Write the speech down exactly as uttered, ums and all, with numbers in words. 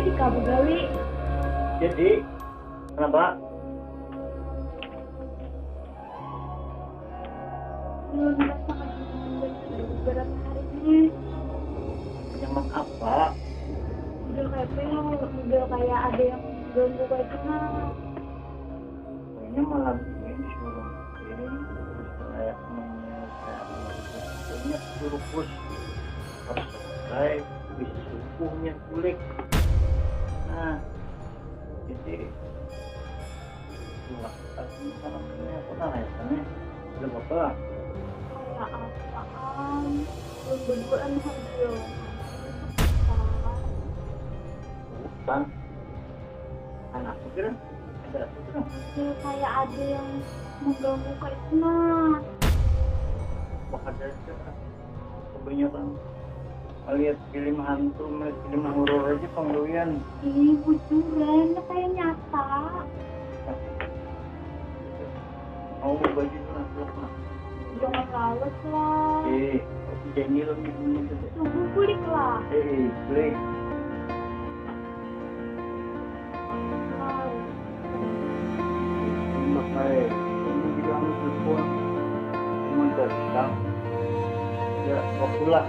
Ika begawi. Jadi, kenapa? Belum rasa beberapa hari ini. Nyaman apa? Udah kayak pengen, udah kayak ada yang ganggu kayak gimana. Pokoknya malam ini disuruh ini, terus kayak menyelesaikan, pokoknya suruh push. Pas selesai, bisa subuhnya kulik. Nah, jadi, aku malam ini aku nanya sana, ada apa? Kayak apaan? Belum berduaan, Fadil. Bukan. Anak aku kira ada apa kira? Ya, kayak ada yang mengganggu kayak gimana. Wah, ada aja. Kebanyakan melihat film hantu, melihat film horor aja panggawian. Ih, bujuran, kayak nyata. Mau baju tuh, nah, peluk, nah. Jangan lawas lah. Eh, aku janji lo gitu, gitu. Subuh kulik lah. Eh, boleh. Nah, Enak aja. Ini juga harus telepon. Cuma datang. Ya, waktulah.